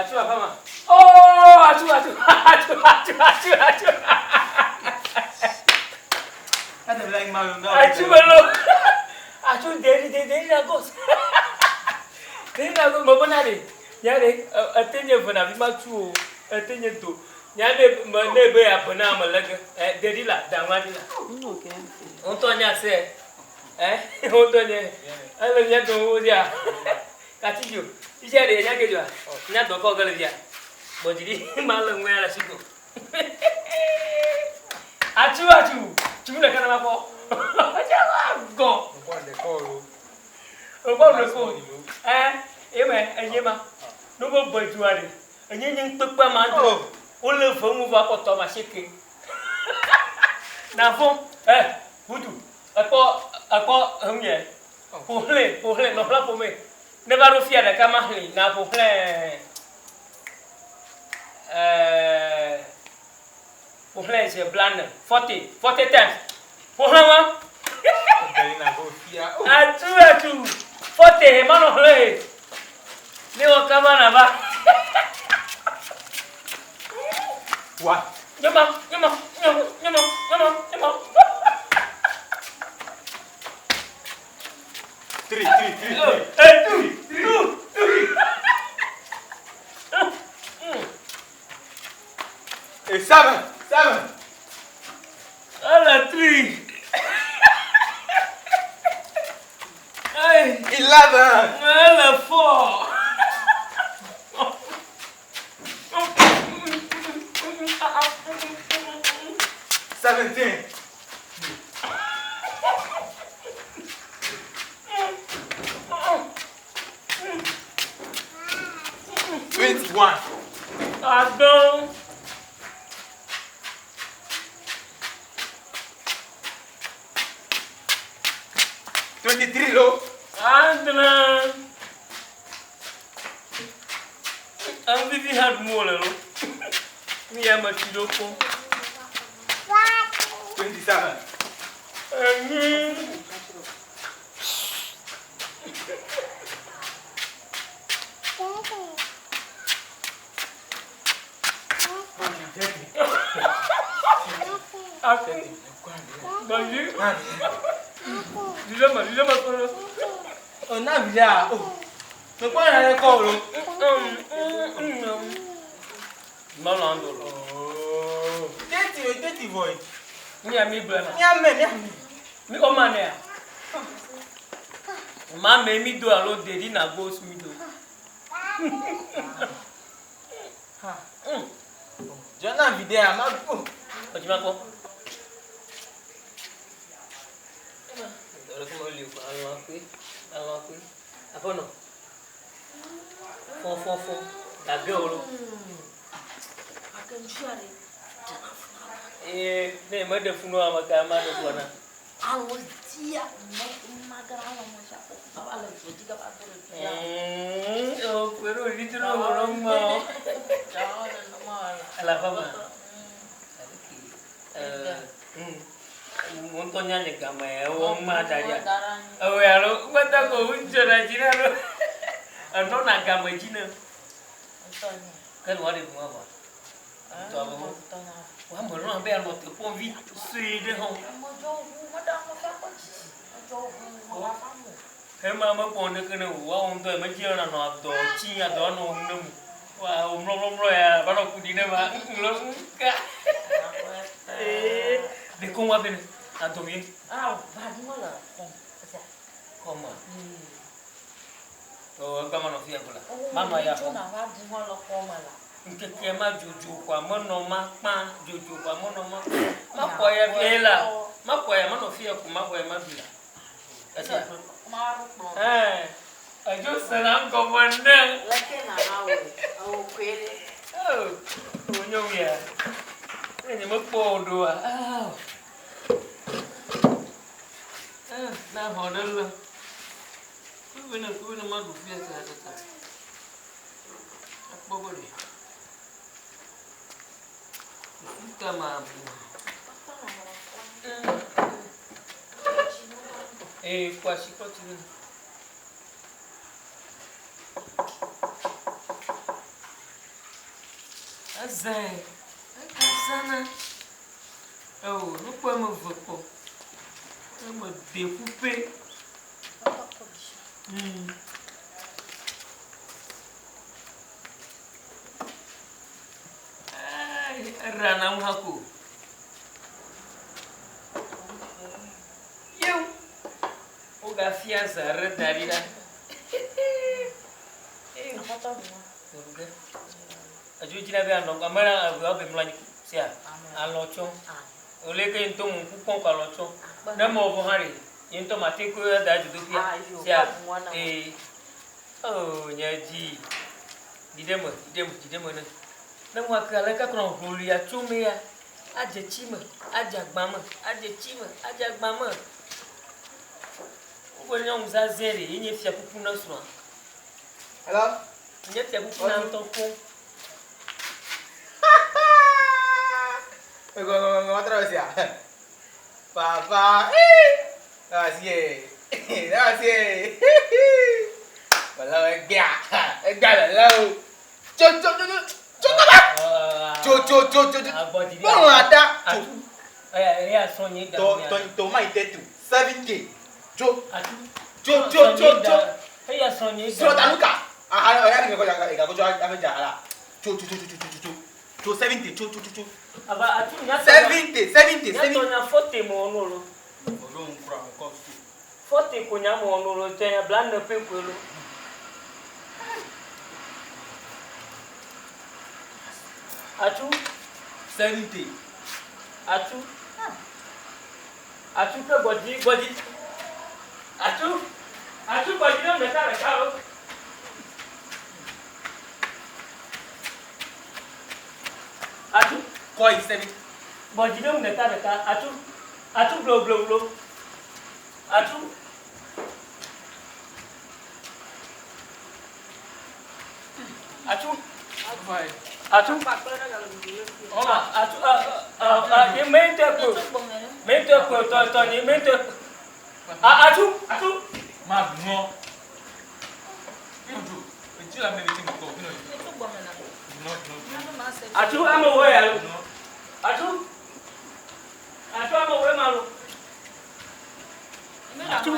Atsu aƒe ma. Oh, atsu, atsu, atsu, atsu, atsu, atsu. Atsu melo. Atsu deri, deri, deri na gos. Deri na gos, mebe na ɖe. Nya ɖe, ete nye ve na vi ma tu o. Ete nye do. Nya ɖe, me ne be ya ve na ame lege. Eh, deri la, da ŋua ɖi la. Ŋutɔ nya se. Eh, ŋutɔ nye. Ele mía dome wo dia. Katidzo, fifia ɖe nya ke dzɔa? Nya dɔ kɔ ge le fia. Gbɔdzi ɖi ma le ŋue le asi ko. Atsu atsu, tsu ɖeka na ma kpɔ. Gɔ. Ŋkɔ ɖe ko. Eh, eme enye ma. No be be dzua ɖe. Enye nye ŋkpekpe ma do. Wole ve ŋu va kpɔtɔ ma seke. Na fɔ. Eh, budu. Ekpɔ ekpɔ eŋu Ƒo xlẽ, ƒo xlẽ, nɔ xlã ƒomɛ. Ne va ɖo fia ɖeka ma xlẽ, na ƒo xlẽ, eh, ƒo xlẽ ze blane, forte, forte times. Ƒo xlẽ wa. Atu, atu, forte he ma nɔ xlẽ he. Ne wɔ kaba na va. Wa. Nyɔma, nyɔma, nyɔma, nyɔma, nyɔma, nyɔma. Three, three, three, three. Hey, two, two, three. Hey, seven, seven. Ala three. Hey. 11. Ala four. 17. 21. Pardon. 23 lo. Adre. Enu vivi hã ɖum wole lo. Mi ya me tsi ɖo kpɔ. 27. Enyi. Gbayi. Dizema, dizema kɔlɔ. Oh, na via. Oh. Mekpɔ nya ɖe kɔ o lo. Mɔlɔ ŋdɔ lo. Teti o, teti vɔ yi. Mia mi gblẽ na. Mia me, mia me. Mi o ma nea. Ma me mi do alo dedi na go mi do. Ha. Jɔ na videa ma o. Ɔdzi ma kpɔ. Dɔ ɖe kuma li o alɔ akpe, alɔ akpe. Aƒenɔ, fɔ fɔ fɔ, gage wò lo. Eye ne meɖe fu na ame ka maɖe fua na? Ele aƒe me. Wò ŋutɔ nya nye game ewɔ ma da ɖia. Ewɔe alo kpata ko ŋutsu ɖe dzi na ɖo. Enɔna game dzi ne. Ke ne woaɖe nua vɔa. Ŋutɔ abe wo. Woame lɔ̃ abe anɔ teƒe vi sue ɖe hã. Ema mekpɔ ŋɖeke ne o. Woawo ŋutɔ medzi anɔ adɔ tsi adɔ anɔ ŋu ne mu. Woawo mlɔmlɔmlɔ ya va nɔ ku ɖi ne ma. Ŋlɔ ŋka. Ee, ɖeko ŋu abe ne adɔ mi. Xɔme. O egba manɔ fi ya ko la. Manɔ ya xɔ. Ŋkeke ma dzodzo xɔa menɔ ma kpã dzodzo xɔa menɔ ma. Maxɔ ya fi la. Maxɔ ya manɔ fi ya ko maxɔ ya ma ɖu la. Esia. Ɛɛ, edzo sena ŋgɔme ne. Leke nàna wòe? Ewò koe ɖe. Oh, wònye wia. Ne nye mekpɔ wò ɖoa. Ah. Eh, na xɔ ɖe le. Kubi ne kubi ne maɖu fia tata. Akpɔ be ɖe. Susu ka mabu. Ee, kɔ asi kɔ tsi ɖe. Ezãe. Egazãna. Eo, nukpɔ eme ve kpɔ. Eme de ƒuƒe. Eɖa na ŋu hã ko. Yewu. Wogafia zã ɖe da ɖi la. Edzo dzina be anɔ ame la eʋe be mlɔ anyi sia alɔ tsɔ. Ole ke ŋutɔ mu ŋku kpɔm ko alɔ tsɔ. Ne mɔ vɔ hã ɖe ye ŋutɔ mate ko da dzodoƒea sia. Ee. Oh nye dzi. Ɖi ɖe me, ɖi ɖe me, ɖi ɖe me ne. Ne ŋua ke aleke kɔ nɔ ʋlulia tso me ya. Adze tsi me, adze agba me, adze tsi me, adze agba me. Woƒe nyɔnu zazɛ̃ ɖe ye nye fiakuku na srɔ̃a. Hello? Nye fiakuku na ŋutɔ koŋ. Papa, asi asi Wala egbea, egbea lele o. Tso tso tso tso tso kaba. Tso tso tso tso tso. Bɔlɔ ada. Tso. Tɔ tɔ tɔ ma yi tɛ tu. 7K. Tso. Tso tso tso tso. Srɔ̃ta nu ka? Aha ɔya ni kɔkɔ egakɔtsɔ afi dza la. Tso tso tso tso tso tso. Tso 70 tso tso tso tso. Ava atu nya 70 70 70. Nya nya forte mo no lo. Odo nkura mo kɔ su. Forte ko nya mo no lo tse nya bla ne pe ko lo. Atu 70. Atu. Atu ke gbɔdzi gbɔdzi. Atu. Atu gbɔdzi ne ɖeka ɖeka lo. Atu. Kɔ yi sevi. Gbɔdzi ne ɖeka ɖeka. Atu. Atu blo blo blo. Atu. Atu. Atu. Ɔma atu a a a ye mente ko. Mente ko tɔ tɔ ni mente ko. A atu atu. Ma nɔ. Atu ame wo ya lo. Atu. Atu ame wo ma lo. Atu.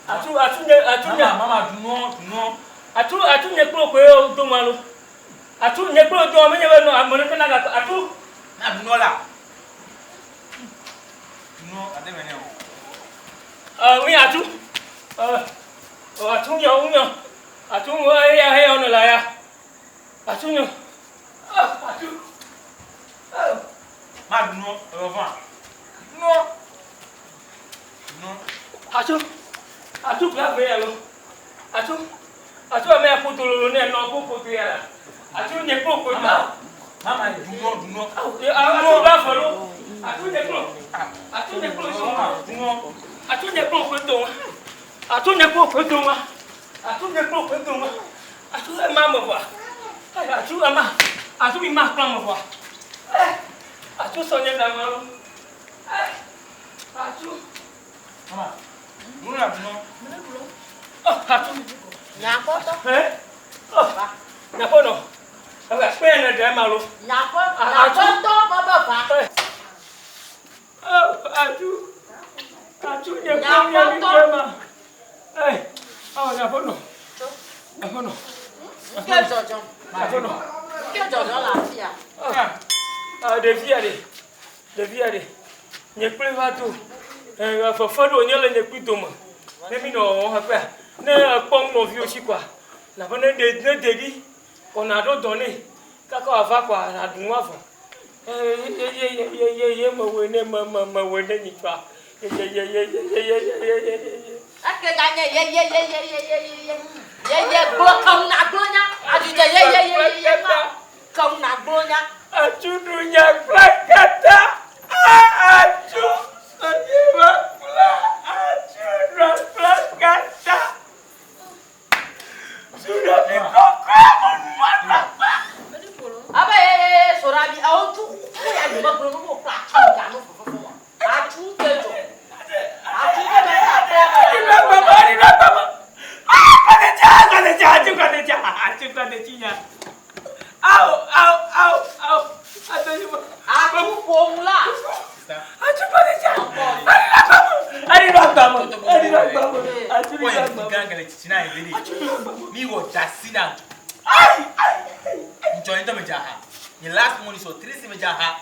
Atu atu nye atu nye. Mama dunɔ dunɔ. Atu atu nye kplo koe wo do ma lo. Atu nye kplo do ame nye be no ame ɖeke na gakɔ atu. Na dunɔ la. Dunɔ ade me ne o. Wi atu. Atu nyɔ nyɔ. Atu eya heya ne la ya. Atu nyɔ. Atu. Ma dunɔ ewɔ Dunɔ. Dunɔ. Atu. Atu bla ve ya lo. Atu. Atu ame ya ƒodo lolo ne nɔ ko ƒodo ya la. Atu nye kplo ko ma. Mama dunɔ dunɔ. Atu bla ve lo. Atu nye kplo. Atu nye kplo so. Dunɔ. Atu nye kplo ko do. Atu nye kplo ko do ma. Atu nye kplo ko do ma. Atu ema me vɔa. Atu ema. Atu mi ma kpla me vɔa. Atu sɔ nye da ma lo. Atu. Mama. Dunɔ la dunɔ. Oh, atu. Nyakpɔtɔ. Eh? Oh. Nyakpɔnɔ. Ebe kpe ne ɖe ma lo. Nyakpɔtɔ bɔbɔ va. Oh, atu. Atu nye kpe nye mi ɖe ma. Eh. Oh, nyakpɔnɔ. Nyakpɔnɔ. Nke dzɔdzɔ. Nyakpɔnɔ. Nke dzɔdzɔ le afia. Ah, ɖevia ɖe. Ɖevia ɖe. Nye kple va do. Eh, fefe ɖe wònye le nye kpli dome. Ne mi nɔ wɔwɔm hekpea, ne ekpɔ nɔviwo tsi koa, labe ne ɖe ne ɖevi kɔ naɖo dɔ nɛ kaka wòava koa naɖu nua vɔ. Ye ye ye ye ye ye mewɔe ne me me mewɔe ne nyitsɔa. Ye ye ye ye ye ye ye ye ye ye ye. Eke ga nye ye ye ye ye ye ye ye ye ye ye gblɔ keŋ na gblɔ nya adzudzɔ ye ye ye ye ye ma keŋ na gblɔ nya. Atsu ɖu nya kple kata. Atsu sɔnye ma kple atsu ɖu kple kata. Suɖavi kɔkɔe mo nua kpakpa. Abe ye ye ye soɖavi awo tsu kuku ya nu megblɔ nu ko kple atsu ga nu fofofo ma. Atsu ke dzɔ. Atsu ke dzɔ akple. Ɖi ɖe gbama, ɖi ɖe gbama. Ah, kɔdetsi, kɔdetsi, atsu kɔdetsi, atsu kɔdetsi nya. Nye last money sɔ trisi me dza ha.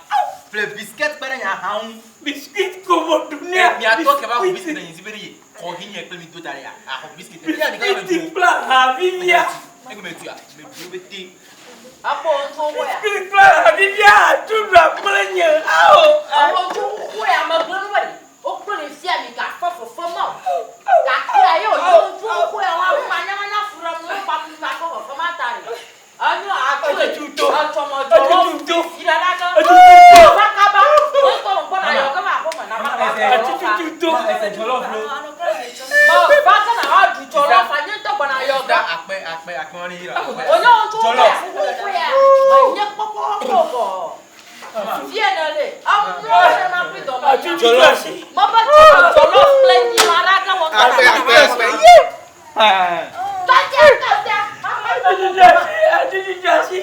Ƒle biscuit kpe ɖe nye aha ŋu. Biscuit ko mo ɖu nea. Mia tɔ ke va xɔ biscuit ɖe nye zi be ɖe ye xɔ hi nye kple mi do ta ɖe ya axɔ biscuit. Biscuit kple aha vivia. Ege me tuya me ɖu be te. Akpɔ ŋutsu wo ya. Biscuit kple aha vivia atu ɖu akple nye ao. Akpɔ ŋutsu wo ya me gblẽ nu be ɖe. Wokplɔ ɖe fia mi ga fɔ fefe ma o. Gake ya ye wònye ŋutsu wo ya wa nu manyamanya fu ɖe nu kpa nu ga fɔ fefe ma ta ɖe. Enyo atue etsɔmɔ dzɔlɔ fi ɖe ɖa ke. Va kaba ye ŋutɔ me gbɔna yɔ ge va aƒe me na va va Atututu. Me va ke na va ɖu dzɔlɔ fa nye ŋutɔ gbɔna yɔ ge. Akpe akpe akpe wɔni yi la. Wònye ŋutsu wo ya wo ya me nye kpɔkpɔ kpɔ vɔ. Fie ne le emlɔ ɖe na kple dɔme. Atututu asi. Me be dzɔlɔ kple nyi ma ɖa ke wɔ ŋutɔ Akpe akpe akpe ye. Tɔtɛ tɔtɛ. Atututu asi. Atututu asi.